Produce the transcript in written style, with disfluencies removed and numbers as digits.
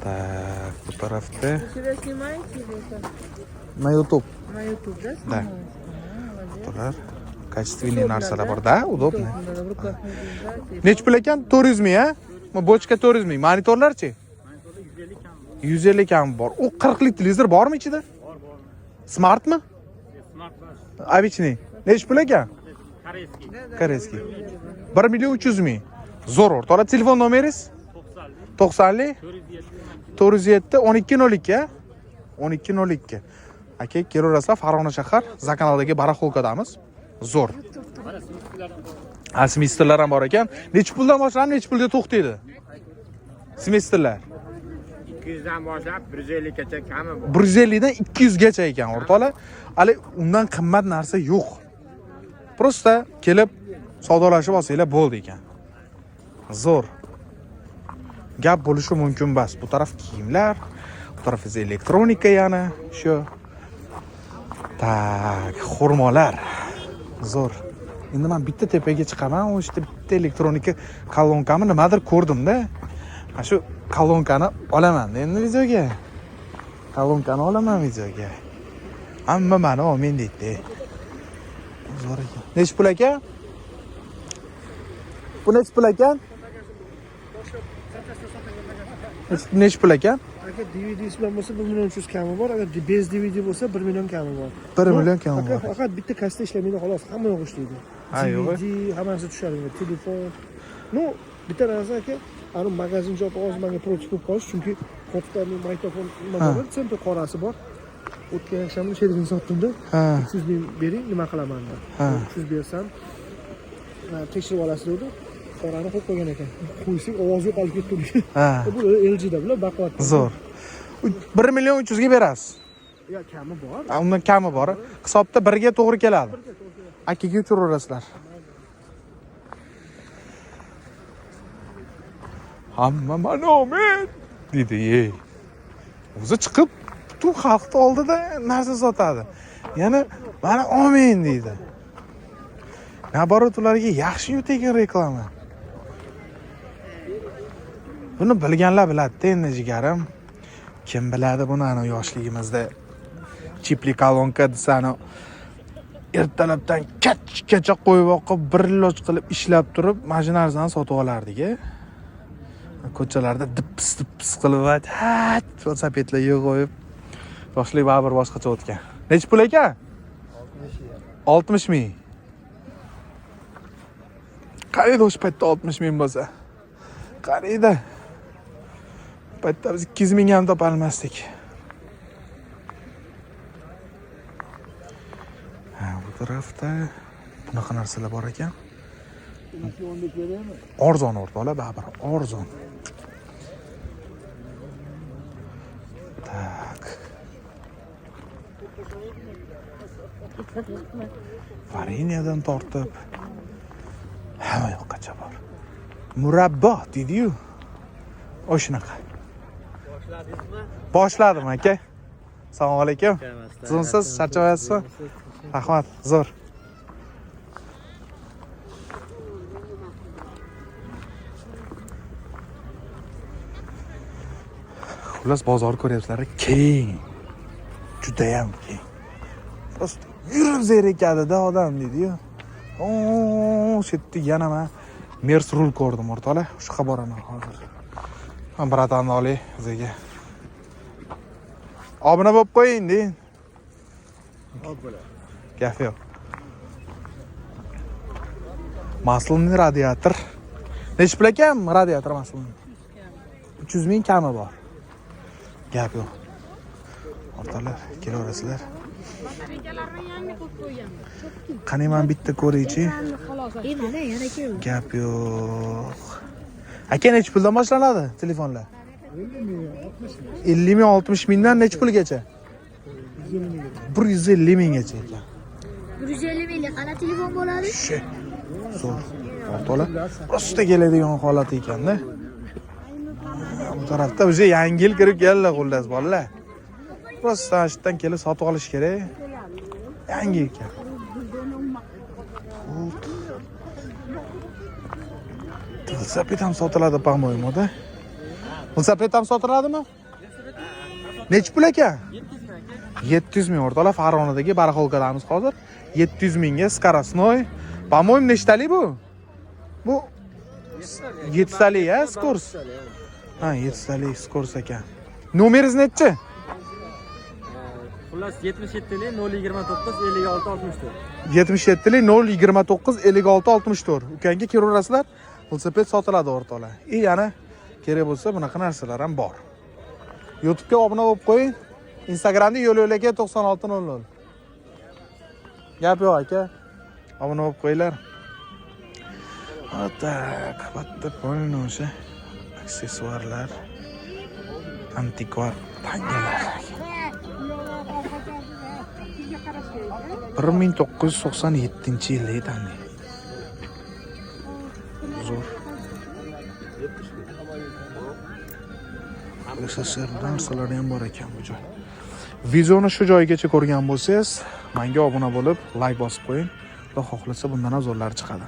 Так, bu tarafda Вы себя снимаете или это? На YouTube. На YouTube, да, Да. снимаете? А, молодец. Bular качественный narsalar bor, да, удобно. Удобно, да, в руках не держать. Nechi pul ekan? 400 ming, a? Bu bochka 400 ming. Monitorlarchi? 150 kam bor. U 40 lik televizor bormi ichida? Bor, bor. Smartmi? Smart. Обычный. Nechi pul ekan? Koreyskiy. Koreyskiy. 1 million 300 ming. Zo'r o'rtoqlar. Telefon nomeringiz? 90lik 407 1202, a? 1202. Aka, kelaverasizlar, Farg'ona shahar, Zakanaldagi baraxolkadamiz. Zo'r. Ha, semestrlar ham bor ekan. Nechi puldan boshlanib, nechi pulga to'xtaydi? Semestrlar. 200 dan boshlab 150 gacha kami bor. 150 dan 200 gacha ekan o'rtoqlar. Hali undan qimmat narsa yo'q. Prosta kelib savdolashib olsanglar bo'ldi ekan. Zo'r. Gap bo'lishi mumkin emas. Bu taraf kiyimlar, bu taraf esa elektronika yana shu. Tak, xurmolar. Zo'r. Endi men bitta tepaga chiqaman, o'sha yerda bitta elektronika kolonkami nimadir ko'rdim-da. Mana shu kolonkani olaman endi videoga. Kolonkani olaman videoga. Hamma mani olmang deydi. Zo'r ekan. Nechi pul aka? Bu nechi pul ekan? Nechi pul ekan? Aka, DVD'si bilan bo'lsa 1 million 300 kami bor, agar bez DVD bo'lsa 1 million kami bor. 1 million kami Aka, bor. faqat bitta kasseta ishlamaydi xolos, hamma yoq ishlaydi. Ha, yo'q. DVD hammasi tushadi, telefon. Ну, bitta narsa aka, ani magazin job hozir menga против bo'lib qolish, chunki katta magnitofon nima bor, центр qorasi bor. O'tgan yakshanba sherigini sotdimda. 300 ming bering, nima qilaman deb. 300 bersam, tekshirib olasiz dedi. Qorani qo'yib qo'ygan ekan. Qo'ysak ovozi yo'qolib ketdi. Bu LGda bular baquvvat. Zo'r. 1 million 300 ga berasiz. Ya kami bor. Ha, undan kami bor. Hisobda birga to'g'ri keladi. Akaga uchiraverasizlar. Hamma manomen deydi, ey. O'zi chiqib butun xalqni oldida narsa sotadi. Yana mana olmang deydi. Naborot ularga yaxshi-yu tekin reklama. Buni bilganlar biladi-da endi jigarim. Kim biladi buni ana yoshligimizda chipli kolonka desa ana ertalabdan kechgacha qo'yib oqib bir loj qilib ishlab turib mana shu narsani sotib olardik-a. Ko'chalarda dipis dipis qilib ha velosipedlarga qo'yib yoshlik baribir boshqacha o'tgan. Nechi pul ekan? 60 ming. Qaraydi o'sha paytda 60 ming bo'lsa. Qaraydi. Paytda biz 200 ming ham topa olmasdik. Ha, bu tarafda bunaqa narsalar bor ekan. Arzon o'rtoqlar, baribir arzon. Tak. Varenyadan tortib hamma yoqqacha bor. Murabbo deydi-yu. O'shanaqa. Boshladingizmi? Boshladim aka. Assalomu alaykum. Tuzumsiz, charchamayapsizmi? Rahmat, zo'r. Xullas bozor ko'ryapsizlar, keng. Judayam keng. Просто yurib zerikadida odam deydi-yu. Oo, shu yerda yana men Mers rul ko'rdim o'rtoqlar. Shu yoqqa boraman hozir. Ha, bratanni olay o'ziga. Obuna bo'lib qo'ying deyin. Gap yo'q. Maslniy radiator. Nechi pul ekan radiator maslniy? 300 ming kami bor. Gap yo'q. O'rtoqlar, kelaverasizlar. Qani men bitta ko'raychi. Gap yo'q. Aka, nechi puldan boshlanadi telefonlar? 50 ming, 60 mingdan nechi pulgacha? 150 minggacha ekan. 150 mingga qana telefon bo'ladi? Shu. Zo'r. O'rtoqlar, rosta keladigan holat ekanda. Bu tarafda o'sha yangi yil kirib keldi xullas bolalar. Rosta shu yerdan kelib sotib olish kerak. Yangi ekan. Pult. Velosiped ham sotiladi, по-моему, da. Velosiped ham sotiladimi? Nechi pul ekan? 700 ming, o'rtoqlar. Farg'onadagi барахолка damiz hozir. 700 mingga скоростной. По-моему, nechtalik bu? Bu 7 talik, a, скорость. Ha, 7 talik скорость ekan. Nomeringiz nechi? Xullas, 77 029 56 64. 77 0 29 56 64. Ukanga kelaverasizlar, velosiped sotiladi, o'rtoqlar. И yana kerak bo'lsa, bunaqa narsalar ham bor. YouTube'ga obuna bo'lib qo'ying. Instagramda yo'l yo'l aka 9600. Gap yo'q, aka. Obuna bo'lib qo'yinglar. Так, bitta полный o'sha aksessuarlar, antikvar tangalar. 1997-yildagi tanga. Zo'r. SSR narsalari ham bor ekan bu joy. Videoni shu joygacha ko'rgan bo'lsangiz, menga obuna bo'lib, like bosib qo'ying. Xudo xohlasa, bundan ham zo'rlari chiqadi.